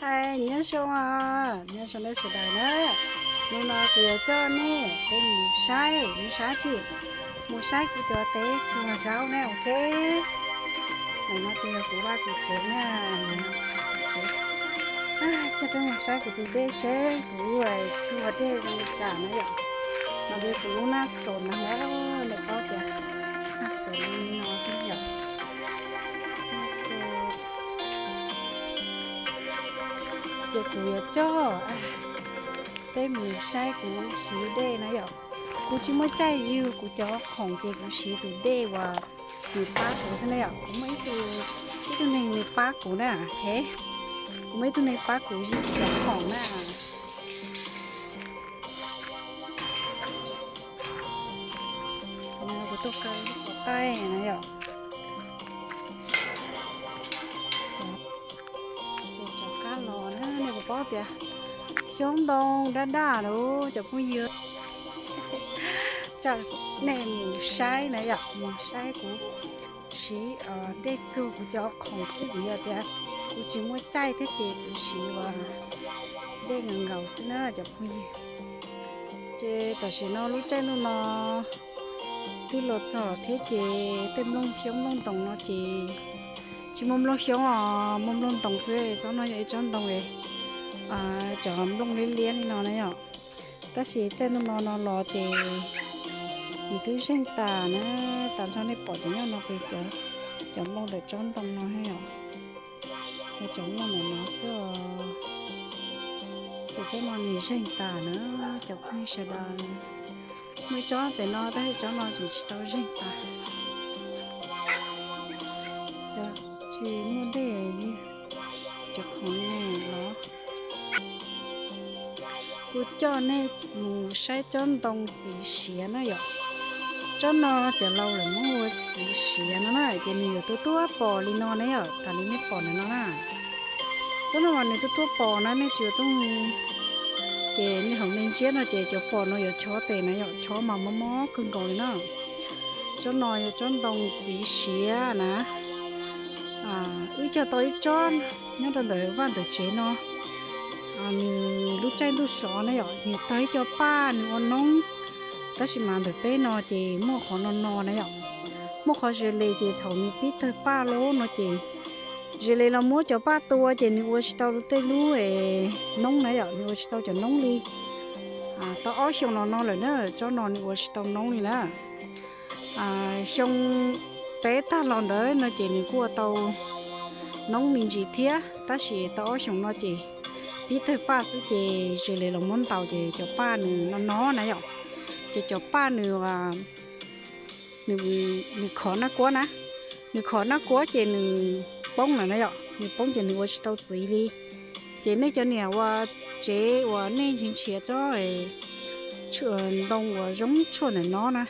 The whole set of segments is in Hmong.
Nyob zoo, nyob zoo nej sawv daws na. Hnub no kuv yuav coj nej peb mus saib, mus saib tsis, mus saib kuv cov teb txuag zaub na, ok. Ntawm no ces yog kuv vaj kuv tsev na, kuv tsev. Coj peb mus saib kuv tus dej seb kuv txuag dej zoo li cas na yom. No ces kuv lub naj xos na, nej paub tias naj xos li no xwb yom. Ces kuv yuav coj peb mus saib kuv siv dej na yom. Kuv tsis muaj caij yug kuv cov khoom ces kuv siv tus dej uas nws pab kuv xwb na yom. Kuv muaj ib tug, ib tug neeg nws pab kuv na, ok. Kuv muaj ib tug neeg pab kuv yug kuv cov khoom na. Kuv tuaj kaw lub xov taij na yom. Ces rov qab los na, nej puas paub tias xyoob ntoo daj daj lawm cov phooj ywg. Coj nej mus saib na yom, mus saib kuv siv dej txuag kuv cov khoom xwb, vim yog tias kuv tsis muaj caij thiab ces kuv siv ua dej nkaus nkaus xwb na cov phooj ywg. Ces tam sim no lub caij ntuj no twb los txog thiab ces tej nplooj xyoob nplooj ntoos no ces tsis muaj nplooj xyoob os, muaj nplooj ntoos xwb. Tsob no yog ib tsob ntoo cov nplooj liab liab li no na yom. Tab sis caij ntuj no no los ces nws twb zeeg tas na, tas nrho nej pom cov nyob no ces cov nplooj ntawm tsob ntoo no yom, cov nplooj ntawm no xwb os. Ces tsob no nws zeeg tas na cov phooj ywg sawv daws. Muaj ib tsob pem no tab sis tsob no tseem tsis tau zeeg tas. Tsis muaj dej, cov khoom ne los. Kuv coj nej mus saib tsob ntoo txiv siav na yom. Tsob no cov laus lawv muab hu ua txiv siav no na, ces nws yuav tuaj tuaj pom li no na yom, tas li nej pom ntawm no na. Tsob no mas nws tuaj tuaj pom na, nej tsis yuav tuaj mus. Ces nej hauv nej ntsiab no ces cov pom no yuav chob tes na yom, chob mas mob mob kawg nkaus li na. Tsob no yog tsob ntoo txiv siav na. Wb cog tau ib tsob nyob rau ntawm vaj ntawm tsev no. Nws lub caij ntuj sov na yom, nws tag ib co paj nws ua noob. Tab sis mas ntawm peb no ces muaj qhov no no na yom. Muaj qhov ze le ces thaum nws pib tawg paj lawm no ces ze le los muab cov paj tua ces nws ua tsis tau tej lub noob na yom, nws ua tsis tau cov noob li. Tau ob xyoos los no lawm na, tsob no nws ua tsis tau noob li na. Xyoo peb tag los ntawd no ces nws kuj ua tau noob me ntsis thiab, tab sis tau ob xyoos no ces pib tawg paj xwb ces ze le los muab ntaus ces cov paj nws no no na yom. Ces cov paj nws, nws khov naj kuab na, nws khov naj kuab ces nws poob lawm na yom, nws poob ces nws ua tsis tau txiv li. Ces nej cov niam ua tsev uas nej nrhiav nrhiav tsob ntoo uas zoo tshuaj ntawm no na,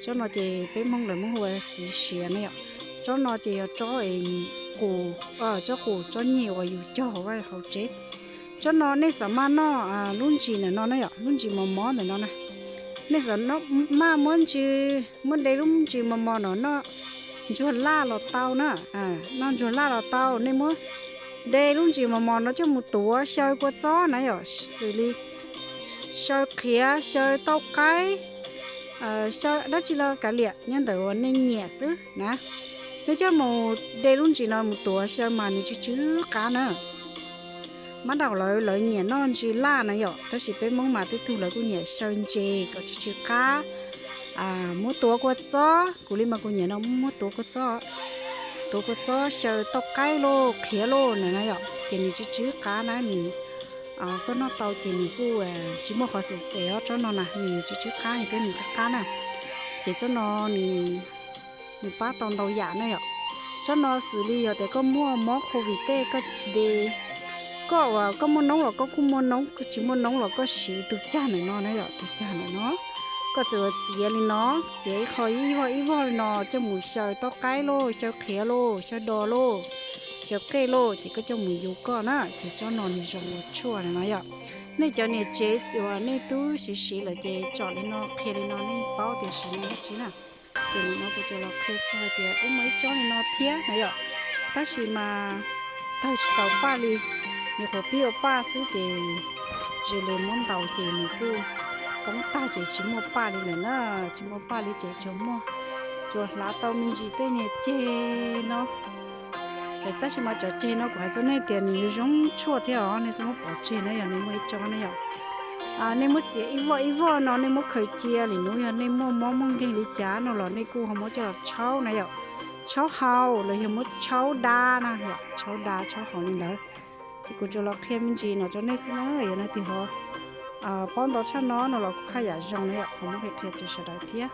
tsob no ces peb Hmoob lawv muab hu ua txiv siav na yom. Tsob no ces yog tsob qus, tsob qus tsob nyeg uas yus cog hauv tsev. Tsob no nej xav maj noj lub ntsis ntawm no na yom, lub ntsis mos mos ntawm no na. Nej xav maj muab ntsis, muab de lub ntsis mos mos no noj ntsuag laj los tau na, noj ntsuag laj los tau. Nej muab de lub ntsis mos mos no coj mus tuav xyaw kua txob na yom, xws li xyaw qhiav, xyaw tauj qaib, xyaw dab tsi los kav liam, nyob ntawm uas nej nyiam xwb na. Nej coj mus de lub ntsis no mus tuav xyaw mas nws tsw tsw qab na. Mab daum lawv, lawv nyiam noj ntsis laj na yom, tab sis peb Hmoob mas tej tug lawv kuj nyiam xyaw ntses kom tsw tsw qab. Muab tuav kua txob, kuv li mas kuv nyiam no muab tuav kua txob, tuav kua txob xyaw tauj qaib lauj, qhiav lauj na yom, ces nws tsw tsw qab na, nws koj noj tau ces nws kuj tsis muaj qhov xem xem os. Tsob no na nws tsw tsw qab, nws peb nws qab qab na, ces tsob no nws pab tau ntau yam na yom. Tsob no xws li yog tias koj muaj mob covid tej koj de, koj uas koj muaj noob los koj kuj muaj noob, tsis muaj noob los koj siv tus cag ntawm no na yom, tus cag ntawm no. Koj txawm uas txiav li no, txiav ib qho ib vog ib vog li no coj mus xyaw tauj qaib lauj, xyaw qhiav lauj, xyaw do lauj, xyaw qej lauj, ces koj coj mus yu koj na, ces tsob no nws zoo ua tshuaj na no yom. Nej cov niam tsev uas nej tub siv siv lawm ces tsom li no qhia li no nej paub tias siv li dab tsi na. Ces nim no kuv tsuas los qhia txog hais tias wb muaj ib tsob li no thiab na yom, tab sis mas tawg tsis tau paj li. Nws qhuav pib ua paj xwb ces ze li muab ntaus ces nws kuj poob tag ces tsis muaj paj li lawm na, tsis muaj paj li ces tsuas muaj, tsuas hlav tau me ntsis tej niag ceg no. Tab sis mas cov ceg no kuv hais rau nej tias nws zoo zoo tshuaj thiab os, nej txhob muab pov tseg na yom, nej muaj ib tsob na yom. Nej muab txiav ib voj ib voj no, nej muab khaws cia li no, yog nej muaj mob muaj nkeeg li cas no los nej kuj ho muab coj los tshaub na yom. Tshaub hau los yog muab tshaub da na yom, tshaub da tshaub hau li ntawd. Ces kuv tsuas los qhia me ntsis no rau nej xwb na, yog leej twg ho paub ntau tshaj no no los kuv haj yam zoo na yom, kuv muab qhia qhia rau sawv daws thiab.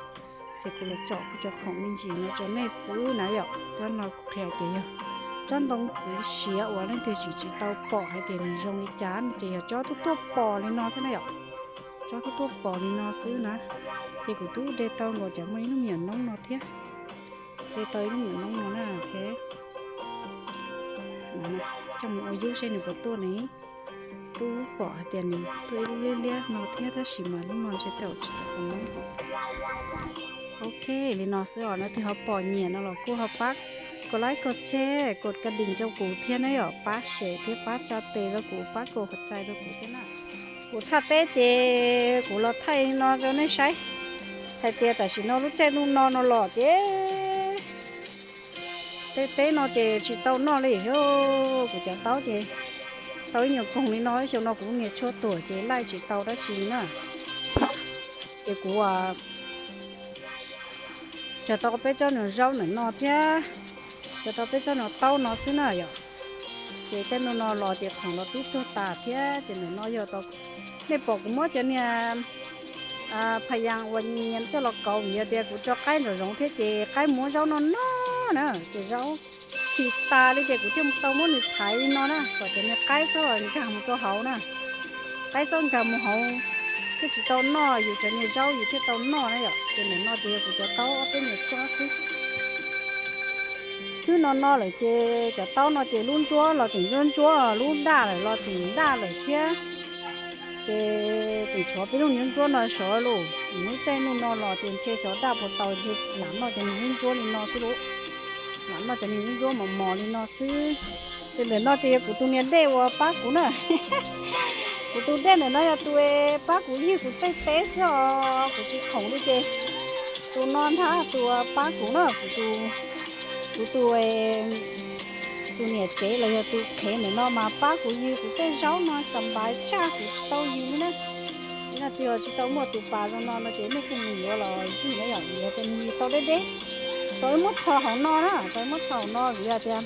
Ces kuv los tsom kuv cov khoom me ntsis no rau nej xwb na yom. Tsob no kuv qhia tias yog tsob ntoo txwv siav uas leej twg tseem tsis tau pom hais tias nws zoo li cas no ces yog tsob tuaj tuaj pom li no xwb na yom. Tsob tuaj tuaj pom li no xwb na. Ces kuv twb de tau nkaus cov muaj ib lub me nyuam noob no thiab. De tau ib lub me nyuam noob no na, ok. Coj mus ua yub saib nws puas tuaj ne. Twb pom hais tias nws tuaj ib lub liab liab no thiab tab sis mas lub no ntshe tau tsis tau ua noob. Ok, li no xwb os, leej twg ho pom nyiam no los kuj ho pab kos like kos share kos ka ding rau kuv thiab na yom, pab share thiab pab tsa tes rau kuv, pab kos qhov txhais rau kuv thiab na. Kuv txhaj teb ces kuv los thaij no rau nej saib hais tias tam sim no lub caij ntuj no no los ces tej teb no ces tsis tau noj li thiab. Kuv cov taub ces tau ib nyuag koog li no, xyoo no kuv lub niag tshuaj tuag ces laij tsis tau dab tsi li na. Ces kuv cog tau peb tsob nyuag zaub ntawm no thiab, cog tau peb tsob nyuag taub no xwb na yom. Ces tej hnub no los ces khoom los twb tuag tas thiab ces ntawm no yog tau, nej pom kuv muab cov niag phas yas uas nyias coj los kauv vim yog tias kuv tso qaib nraum zoov thiab ces qaib muab zaub noj noj na, ces zaub khi tas li ces kuv thiaj tau muab nws thaiv li no na kom cov niag qaib txhob nkag mus rau hauv na. Qaib txhob nkag mus hauv thiaj tsis tau noj yus cov niag zaub yus thiaj tau noj na yom. Ces ntawm no ces yog kuv cov taub ob peb niag tsob xwb. Twb no no lawm ces cov taub no ces lub ntsuab los tseem ntsuab ntsuab, lub daj lawm los tseem daj lawm thiab. Ces tseem tshuav peb lub ntsuab ntsuab no sov lauj. Lub caij ntuj no los ces ntshe xyov daj puas tau, ntshe lam noj cov niag ntsuab ntsuab li no xwb lauj. Lam noj cov niag ntsuab ntsuab mos mos li no xwb. Ces ntawm no ces yog kuv tus niag dej uas pab kuv na. Kuv tus dej ntawm no yog tus pab kuv ywg kuv tej teb xwb os, kuv tsis khoom li ces tus no ntag tus pab kuv na, kuv tus, kuv tus, tus niam tsev los yog tus qhev ntawm no mas pab kuv ywg kuv tej zaub no xa npaiv tsaj kuv tsis tau ywg li na. Ib no twg tsis tau muaj tus pas zoo no no ces nej kuj mus yuav los ywg na yom, yuav ces nws tau deb deb. Tau ib muab txhos hauv no na, tau ib muab txhos hauv no vim yog tias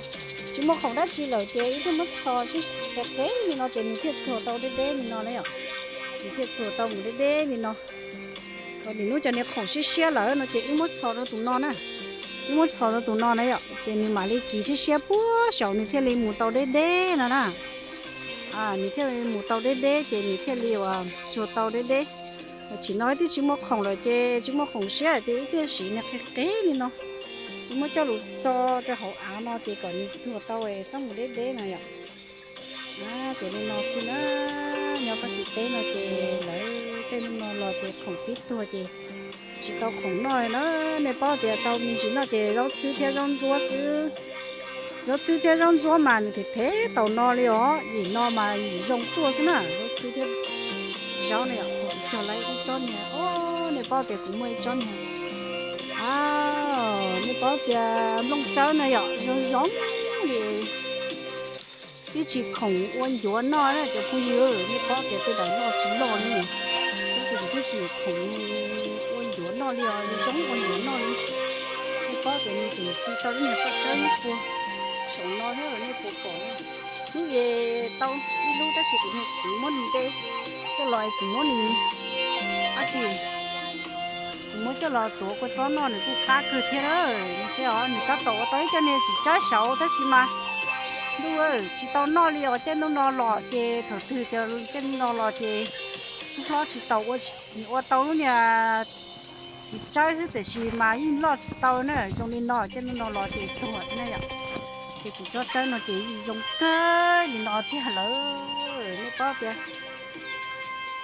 tsis muaj khoom dab tsi lawm ces ib thiaj muab txhos sib qev qev li no ces nws thiaj txuag tau deb deb li no na yom. Nws thiaj txuag tau mus deb deb li no. Nim hnub cov niag khoom siab siab lawm no ces wb muab txhos rau tus no na. Wb muab txhos rau tus no na yom, ces nws mam li kis siab siab puag saum nws thiaj li mus tau deb deb no na. Nws thiaj li mus tau deb deb ces nws thiaj li uas tsuag tau deb deb. Tsim no wb twb tsis muaj khoom lawm ces tsis muaj khoom siab ces wb thiaj siv niag qe qev li no. Wb muab coj lus tso rau hauv av no ces kom nws tsuag tau txhob mus deb deb no yom. Ces li no xwb na, nyob tag kis teb no ces lawv tej hnub no los ces khoom pib tuag ces tsis tau khoom noj na. Nej paub tias tau me ntsis noj ces zaub txhwb thiab zaub ntsuab xwb. Zaub txhwb thiab zaub ntsuab mas nws them them tau no li os, yim no mas yim zoo tuaj xwb na, zaub txhwb thiab zaub no yom. Cog lawv ib tsob niag, o, nej paub tias kuv muaj ib tsob niag, a, nej paub tias nplooj tsawb no yom, zoo zoo li. Twb tsis khoom ua ncuav noj na cov phooj ywg, nej paub tias tej daim loj tsis loj li, tab sis kuv twb tsis khoom ua ncuav noj li os, zoo ua ncuav noj li. Nej paub tias nws tseem txi tau lub niag paj tsawb nyob puag saum no thiab, nej puas pom? Hnub es tau ib lub tab sis kuv, kuv muab nws de coj los es kuv muab nws, ab tsi, kuv muab coj los tuav kua txob noj nws kuj qab kawg thiab. Nws seb os, nws tab tom ua tau ib co niag txiv tsawb saud tab sis mas ntuj, tsis tau noj li os. Caij ntuj no los ces thaum twg caij ntuj no los ces hlob tsis tau ua, ua tau lub niag txiv tsawb xwb tiam sis mas yeej loj tsis tau na. Zoo li no caij ntuj no los ces tuag na yom. Ces kuv tsob tsawb no ces yeej zoo kawg li no tiag lawm. Nej paub tias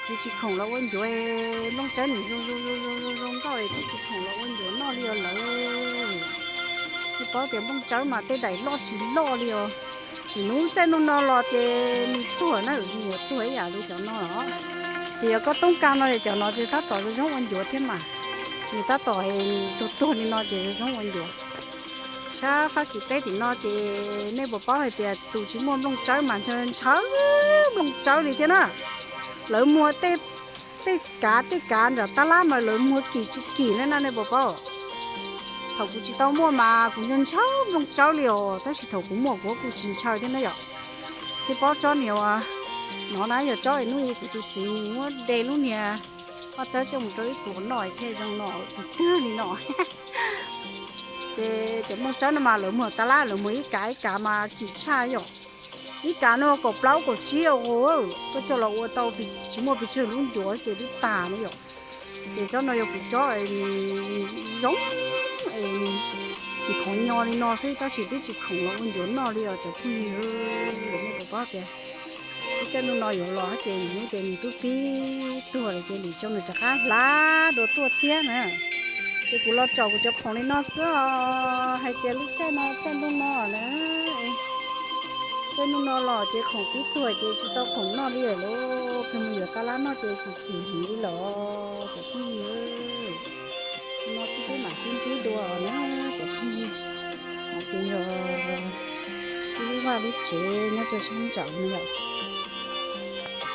kuv tsis khoom los ua ncuav, nplooj tsawb nws zoo zoo zoo zoo zoo nkauj es kuv tsis khoom los ua ncuav noj li os lawm. Nej paub tias nplooj tsawb mas tej daim loj tsis loj li os. Txij hnub txij nuj no los ces nws tuag na, nws yuav tuag ib yam li cov no los. Ces yog koj toob kas no es cov no ces tab tom zoo zoo ua ncuav thiab mas. Nws tab tom tuag tuag li no ces zoo zoo ua ncuav. Sab Fab Kis teb tim no ces nej puas paub hais tias tus tsis muaj nplooj tsawb mas ntshaw nplooj tsawb li thiab na. Lawv muag tej, tej kav tej kav nram tab lab mas lawv muag kim tsis kim li na, nej puas paub? Thaum kuv tsis tau muaj mas kuv ntshaw ntshaw nplooj tsawb li os, tab sis thaum kuv muaj kuv kuj tsis ntshaw thiab na yom. Thiab pob tsob niag uas no na yog tsob es hnub ib kuv tus txiv nws muab de lub niag pob tsob coj mus rau ib tug noj thiaj zoo no, tus twg li no. Ces cov nplooj tsawb no mas lawv muag tab lab lawv muag ib kav ib kav mas kim tshaj yom. Ib kav no kaum plaub kaum tsib euro, koj coj los ua tau tsis muaj pes tsawg lub ncuav ces twb tas na yom. Ces tsob no yog kuv tsob zoo es ntxhov nyo li no xwb tab sis twb tsis khoom los ua ncuav noj li os cov phooj ywg. Nej puas paub tias txij nuj no yuav los ces nws hnub ces nws twb pib tuag lawm ces lwm xyoo nws rov qab hlav dua tuaj thiab na. Ces kuv los tsom kuv cov khoom li no xwb os, hais tias lub caij no txij nuj no na, txij nuj no los ces khoom pib tuag ces tsis tau khoom noj li lawm, pheej mus yuav tab lab noj ces tsis txim heev li los cov phooj ywg. No xwb peb mam sib ntsib dua na cov phooj ywg. No ces yog ib lub vaj lub tsev nyob rau sab nraud no yom.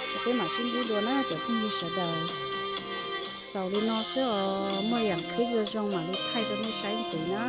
Ces peb mam sib ntsib dua na cov phooj ywg sawv daws. Xaus li no xwb os, muaj yam clip zoo zoo mam li thaij rau nej saib ntxiv na.